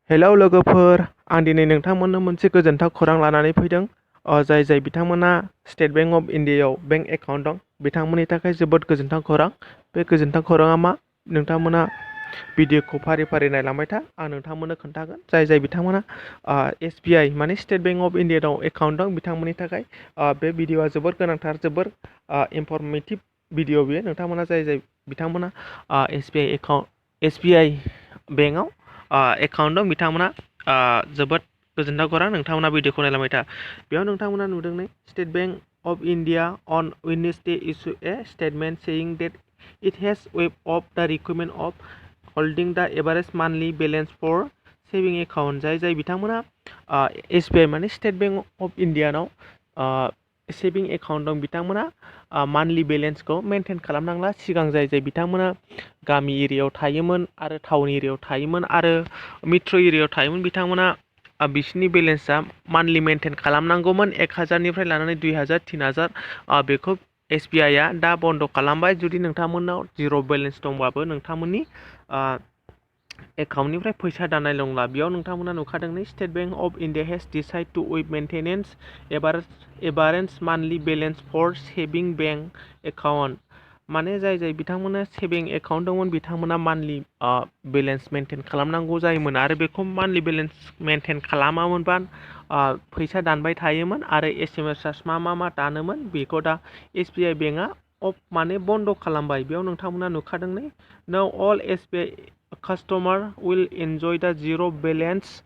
Hello लोगोफोर, आं दिनै नोंथांमोननो मोनसे गोजोनथाव खौरां लानानै फैदों। जाय बिथांमोना स्टेट बेंक अफ इण्डियायाव बेंक एकाउन्ट दं बिथांमोननि थाखाय जोबोद गोजोनथाव खौरां। बे गोजोनथाव खौराङा मा? नोंथांमोना भिडिअखौ फारि फारि नायलांबाय था, आं नोंथांमोननो खोन्थागोन। जाय बिथांमोना SBI माने स्टेट बेंक अफ इण्डियायाव एकाउन्ट दं बिथांमोननि थाखाय बे भिडिअआ जोबोर गोनांथार, जोबोर इनफरमेटिभ भिडिअ बेयो। नोंथांमोना जाय बिथांमोना SBI बेंकआव एकाउन्ट दं बिथांमोना जोबोद गोजोनथाव खौरां। नोंथांमोना भिडिअखौ नायलांबाय था। बेयाव नोंथांमोना नुदों नै State Bank of India on Wednesday issue a statement saying that it has waived off the requirement of holding the average monthly balance for saving account. जाय बिथांमोना SBI माने स्टेट बेंक अफ इण्डियानाव सेभिं एकाउन्ट दं बिथांमोना monthly बेलेन्सखौ maintain खालामनांला। सिगां जाय बिथांमोना गामि एरियायाव थायोमोन आरो टाउन एरियायाव थायोमोन आरो मेट्र' एरियायाव थायोमोन बिथांमोना बिसोरनि बेलेन्सआ मान्थलि मेनटेन खालामनांगौमोन 1000निफ्राय लानानै 2000 3000। बेखौ SBI आ दा बन्द' खालामबाय। जुदि नोंथांमोनाव जिर' बेलेन्स दंबाबो नोंथांमोननि एकाउन्टनिफ्राय फैसा दाननाय नंला। बेयाव नोंथांमोना नुखादों State Bank of India has decided to waive maintenance average monthly balance for saving bank account. माने जाय बिथांमोना सेभिं एकाउन्ट दंमोन बिथांमोना मान्थलि बेलेन्स मेनटेन खालामनांगौ जायोमोन आरो बेखौ मान्थलि बेलेन्स मेनटेन खालामामोनबा फैसा दानबाय थायोमोन आरो SMS चार्ज मा दानोमोन बेखौ दा SBI बेंकआ माने बन्द' खालामबाय। बेयाव नोंथांमोना नुखादों now all SBI customer will enjoy the zero' balance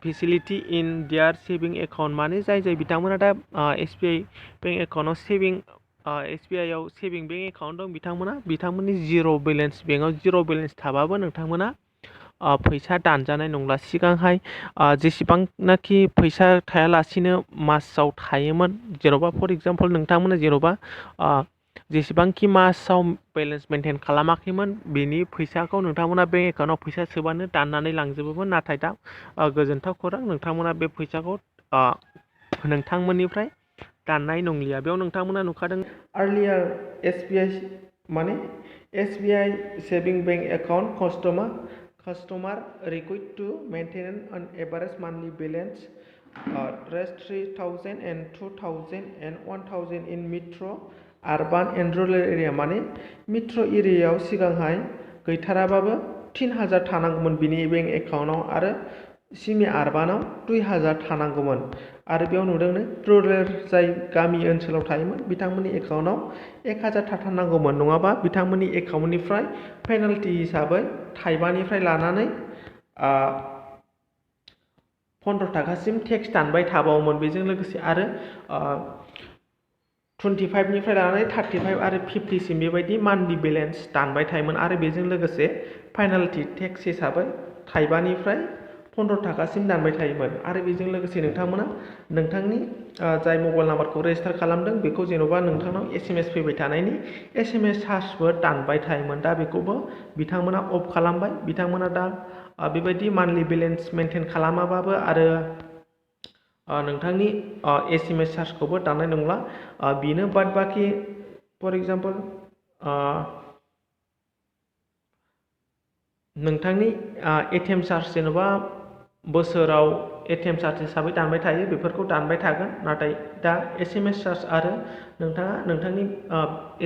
facility in their saving account. माने जाय बिथांमोना दा SBI बेंक एकाउन्टआव SBI आव सेभिं बेंक एकाउन्ट दं बिथांमोननि जिर' बेलेन्स बेंकआव जिर' बेलेन्स थाबाबो नोंथांमोना फैसा दानजानाय नंला। सिगांहाय जेसेबांनाखि फैसा थायालासिनो मासाव थायोमोन, जेन'बा फर एग्जाम्पल नोंथांमोना जेन'बा जेसेबांखि मासाव बेलेन्स मेनटेन खालामाखैमोन बेनि फैसाखौ नोंथांमोना बेंक एकाउन्टआव फैसा सोबानो दाननानै लांजोबोमोन। नाथाय दा गोजोनथाव खौरां, नोंथांमोना बे फैसाखौ नोंथांमोननिफ्राय दाननाय नंलिया। बेयाव नोंथांमोना नुखादों आर्लियार SBI saving bank account customer required to maintain an average monthly balance raised 3000 and 2000 and 1000 in metro urban and rural area। माने मेट्र' एरियायाव सिगांहाय गैथाराबाबो 3000 थानांगौमोन बिनि बेंक एकाउन्टआव आरो सेमि आर्बानाव 2000 थानांगौमोन। आरो बेयाव नुदों रुरेल जाय गामि ओनसोलाव थायोमोन बिथांमोननि एकाउन्टआव 1000 थाथारनांगौमोन, नङाबा बिथांमोननि एकाउन्टनिफ्राय पेनाल्टि हिसाबै थाइबानिफ्राय लानानै 15 थाखासिम टेक्स दानबाय थाबावोमोन। बेजों लोगोसे आरो 25निफ्राय लानानै 35 आरो 50सिम बेबायदि मान्थलि बेलेन्स दानबाय थायोमोन आरो बेजों लोगोसे पेनाल्टि टेक्स हिसाबै थाइबानिफ्राय 15 थाखासिम दानबाय थायोमोन। आरो बेजों लोगोसे नोंथांमोना नोंथांनि जाय मबाइल नाम्बारखौ रेजिस्टार खालामदों बेखौ जेन'बा नोंथांनाव SMS फैबाय थानायनि SMS चार्जबो दानबाय थायोमोन। दा बेखौबो बिथांमोना अफ खालामबाय। बिथांमोना दा बेबायदि मान्थलि बेलेन्स मेनटेन खालामाबाबो आरो नोंथांनि SMS चार्जखौबो दाननाय नंला। बेनो बाद बाखि फर एग्जाम्पल नोंथांनि ATM चार्ज जेन'बा बोसोराव ATM चार्ज हिसाबै दानबाय थायो बेफोरखौ दानबाय थागोन। नाथाय दा SMS चार्ज आरो नोंथाङा नोंथांनि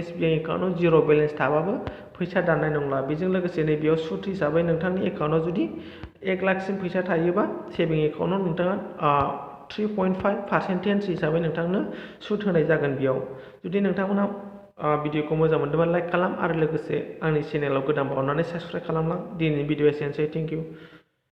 SBI एकाउन्टआव जिर' बेलेन्स थाबाबो फैसा दाननाय नंला। बेजों लोगोसे नैबेयाव सुद हिसाबै नोंथांनि एकाउन्टआव जुदि 1 लाखसिम फैसा थायोबा सेभिं एकाउन्टआव नोंथाङा 3.5% हिसाबै नोंथांनो सुद होनाय जागोन। बेयाव जुदि नोंथांमोना भिडिअखौ मोजां मोनदोंबा लाइक खालाम आरो लोगोसे आंनि चेनेलाव गोदान बावनानै साबस्क्राइब खालामलां। दिनैनि भिडिअ एसेनोसै। Thank you.